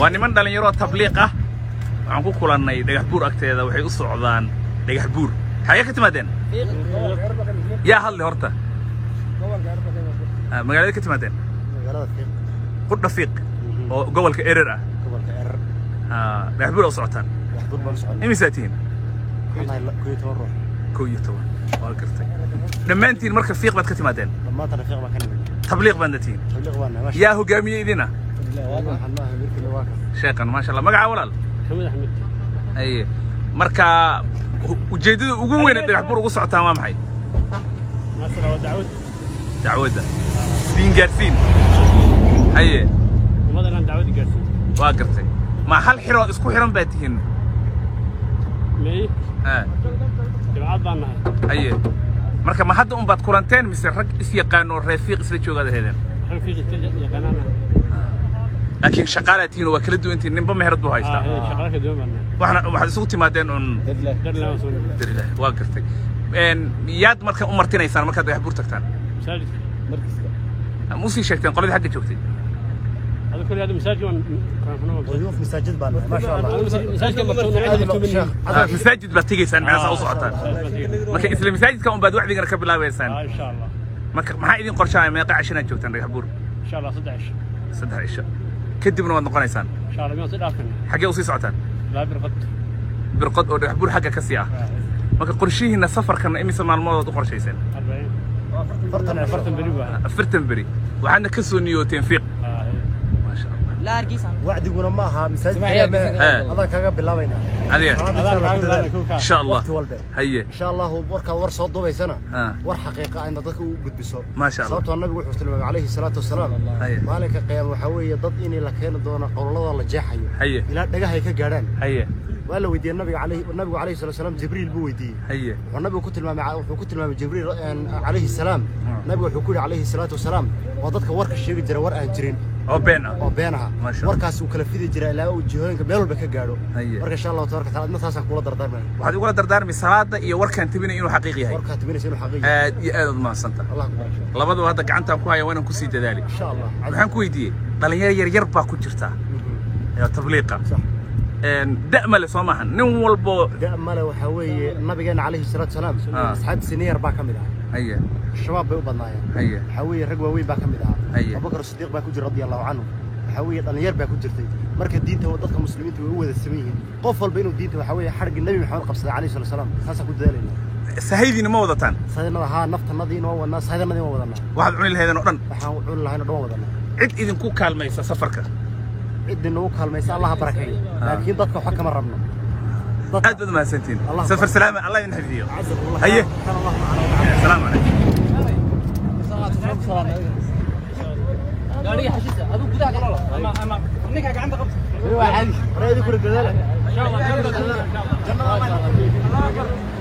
Waa niman dhallinyaroo tabliiq ah. Waxaan ku kulannay Dhagax Buur agteeda. Waxay u socdaan Dhagax Buur. Xagee ka timaadeen? Yaa hadli horta. Magaalada ka timaadeen? Magaalada Fiiq. Qudha Fiiq oo gobolka Erer ah. Gobolka Erer. Dhagax Buur u socotaan? Wax dul baan soconay. Imisaa tihiin? Waxaan nahay 11 ruux. 11, waa gartay. Dhammaantiin marka Fiiq baad ka timaadeen? Dhammaantana Fiiq baan ka nimid. Tabliiq baadna tihiin? Tabliiq baan nahay, maasha. Yaa hogaamiye idina? Waxaan maaha wiilkii waa kan. Sheekhan, maasha Allah. Magacaa, walaal? Maxamed Axmed. Aye, marka ujeeddada ugu weyn ee Dhagax Buur ugu socotaan waa maxay? Maasala waa dacwad. Dacwadda diin gaadhsiin, haye. Ummada inaan dacwad gaarsiin. Waa gartay. Ma hal xiroo isku xiran baad tihiin? May. Jimcad baan nahay. Haye, marka ma hadda un baad kulanteen mise rag is yaqaan oo reer Fiiq isla joogaad aheedeen? Waxaan Fiiq iska yaqaanaan. Laakiin shaqaalaad tihiin oo waa kala duwantihiin, ninba meherad buu haystaa. Shaqala kala duwan baan nahay. Waxna waxaad isugu timaadeen un Darlaan soo nimid. Alhamdulillah, waa gartay. Yaad marka u martinaysaan markaad Dhagax Buur tagtaan? Masaajidka. Ma usii sheegteen qoladii xagga joogtay? Hada kulli hada masaajidka waan kaanfano. Duyuuf masaajid baan nahay, maasha Allah. Masaajidka martoona cid. Sheekh. Masaajid baad tegaysaan, macnaa saa u socotaan. Marka isla masaajidka un baad wacdigana ka bilaabaysaan? Insha Allah. Marka maxaa idin qorshaaya? Meeqa cashinaad joogtaan Dhagax Buur? Insha Allah 3 cisho. 3 cisho kadibna waad noqonaysaan? Insha Allah miyaan si dhaafkan. Xaggee usii socotaan? Laa, Birqad. Birqod oo Dhagax Buur xagga ka sii ah. Marka qorshihiina safarkana imise maalmoodood u qorshayseen? 40. 40 cisho. 40 beri baa. 40 beri. Waxaadna ka soo niyooteen Fiiq, maasha Allah. لا hargeysa. Wacdiguna ma aha masaajid. Hee. Adaan kaga bilaabaynaa. Adiga? Salaada. Insha Allah. Waqti walba. Haye. Insha Allah warkaad war soo duubaysana, Ah. war xaqiiqa ah inaad dadka u gudbiso. Maasha Allah. Sababtoo nabigu wuxuu tilmaamay calayhi salaatu wasalaam, Haye. maalinka qiyaama waxaa weeye dad inay la keeni doono qowlalada la jeexayo ilaa dhagaha ay ka gaadhaan. Waa la weydiiyey nabiga calayhi, nabigu calayhi salaatu wasalaam Jibriil buu weydiiyey. Wuxuu nabigu ku tilmaamay, wuxuu ku tilmaamay Jibriil calayhi salaam, nabigu wuxuu ku yidhi calayhi salaatu wasalaam, waa dadka warka sheegi jira war aan jirin oo been ah oo been ah. Maasha Allah. Warkaas uu kala fidi jira ilaa uu jihooyinka meel walba ka gaadho. Marka insha Allahu tabaraka taala adna taasaan kula dardaarmaya. Waxaad igula dardaarmi salaada iyo warkaan tabinay inuu xaqiiq yahay. Warkaa tabinaysa inuu xaqiiq yahay. Aad iyo aad uad mahadsantaha. Allah ku barakeeyo. Labadaba hadda gacantaan ku haya, waa inaan kusii dadaali. Insha Allah. Waxaan ku weydiiyey, dhalinyaro yar yar baa ku jirta ee tabliiqa. Sax. Da' male soo maahan, nin walbo? Da' male. Waxaa weeye nabigeena calayhi salaatu wasalaam asxaabtiisa nin yar baa ka mid ahaa. Shabaab bay u badnaayeen. Waxaa weeye rag waaweyn baa ka mid ahaa. Abubakar Sidiiq baa ku jira radia Allahu canhu. Waxaa weeye dhalinyar baa ku jirtay. Marka diinta dadka muslimiinta way u wada siman yihiin, qof walba inuu diinta waxaa weeye xadhigii Nabi Maxamed qabsaday calayhi salatu wasalaam, saasaan ku dadaalayna. Sahaydiina ma wadataan? Sahaydnada haa, naftanadiina waa wadnaa, sahaydanadiina waa wadanaa. Waxaad cuni lahaydeen oo dhan? Waxaan cuni lahayn oo dhan waa wadanaa. Cid idinku kaalmaysa safarka? Ciddii nagu kaalmaysa Allaha barakeeyo, laakiin dadka waxba kama rabno. Aad baad umahadsantihiin. Allah. Safar salaama, Allah idin xifdiyo. Cazakumullah. Haye. Kan Allah macana. Asalaamu calaykum. Gaariga xashiisa aduu gudaha galo ama ninka gacanta qabta. Waa caadi. Hore idinkuna dadaala. Insha Allah. Jannada Allah.